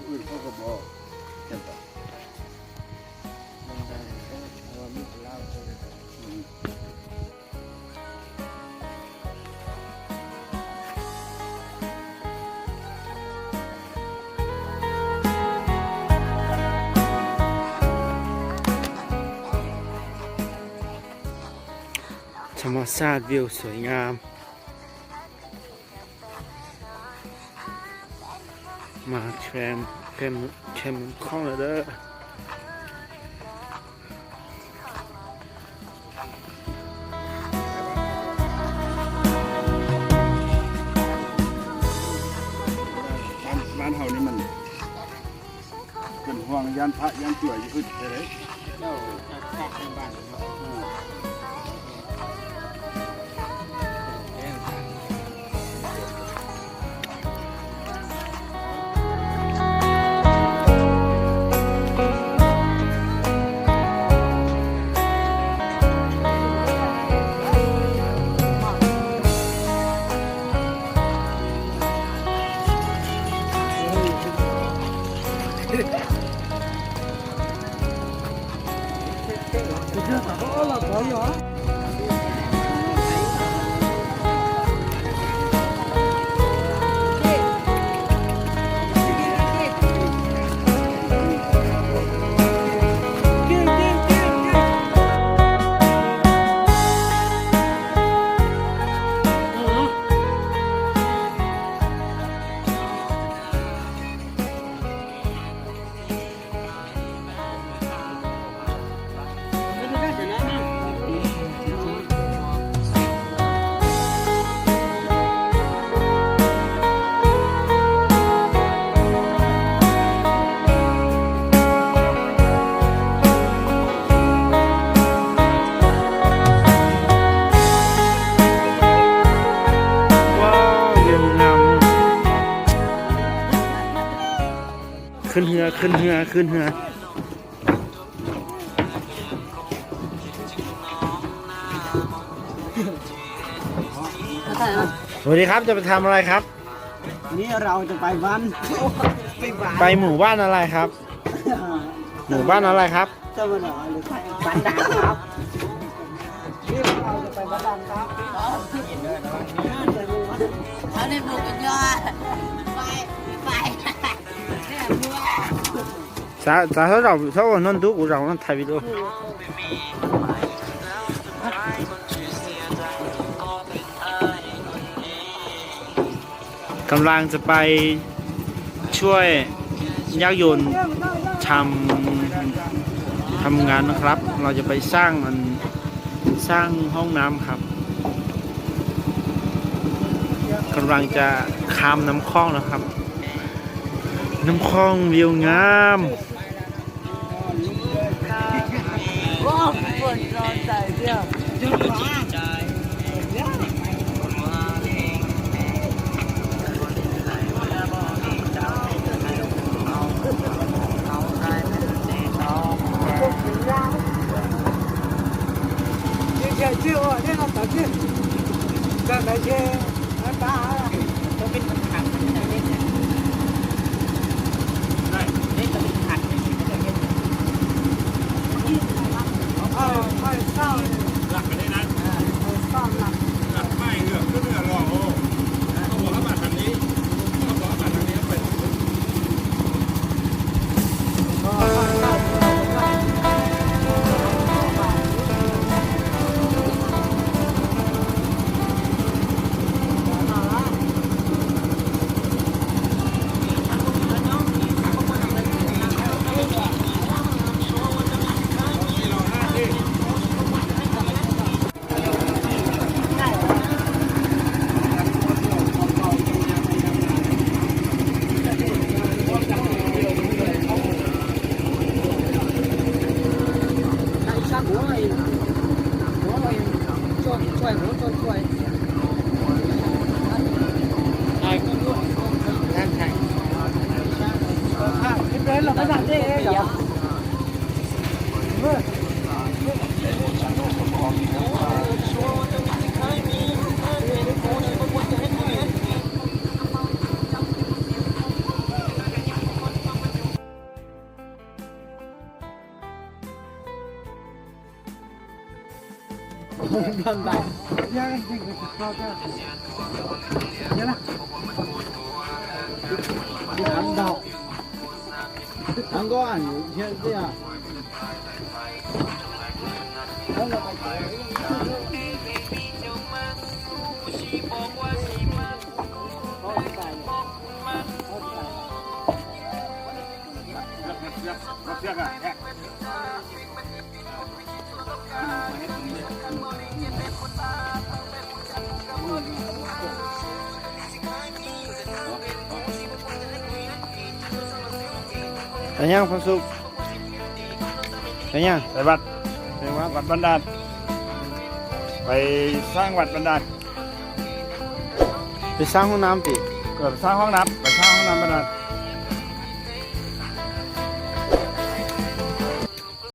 ອື່ນເຂົາກໍບໍ່ເຫັນດອກ ມັນໄດ້ ເພາະວ່າມີຄົນລາວເຂົາເຮັດ ອືມ ທຳມະຊາດ ວິວສວຍງາມ. ມາແຄມ ແຄມ ແຄມຂອງແລ້ວເດີ. ບ້ານ ບ້ານເຮົານີ້ມັນ ເປັນຫ່ວງຢ້ານພະຢ້ານເຈື່ອຢູ່ອື່ນແທ້ເດ້. ເຈົ້າຈັກພະໃນບ້ານເນາະ. ວ້າວ ວິວງາມ. ຂຶ້ນເຮືອ ຂຶ້ນເຮືອ ຂຶ້ນເຮືອ. ສະຫວັດດີຄັບ ຈະໄປທຳອະໄລຄັບ? ນີ້ເຮົາຈະໄປບ້ານ ໄປໝູ່ບ້ານອະໄລຄັບ? ໝູ່ບ້ານອະໄລຄັບ? ຈະມາໜໍ ຫຼື ໄປບ້ານດັງຄັບ? ນີ້ເຮົາຈະໄປບ້ານດັງຄັບ. ເອົາໃນໝູ່ກັນເນາະ ໄປ ໄປ. ສາ ສາ ເຮົາ ເຮົານອນດຸ ເຮົານອນຖ່າຍວິດີໂອ. ກຳລັງຈະໄປຊ່ວຍຍາກຍົນທຳ ທຳງານນະຄັບ. ເຮົາຈະໄປສ້າງ ອັນ ສ້າງຫ້ອງນ້ຳຄັບ. ກຳລັງຈະຂ້າມນ້ຳຂອງແລ້ວຄັບ. ນ້ຳຂອງ ວິວງາມ.办吧。你看，你看，你看，你看到，难怪你现在这样。 ໄປຫຍັງ ພະສຸກ? ໄປຫຍັງ? ໄປວັດ ໄປວັດ ວັດບ້ານດ່ານ ໄປສ້າງວັດບ້ານດ່ານ ໄປສ້າງຫ້ອງນ້ຳຕິ? ເອີ ໄປສ້າງຫ້ອງນ້ຳ ໄປສ້າງຫ້ອງນ້ຳບ້ານດ່ານ.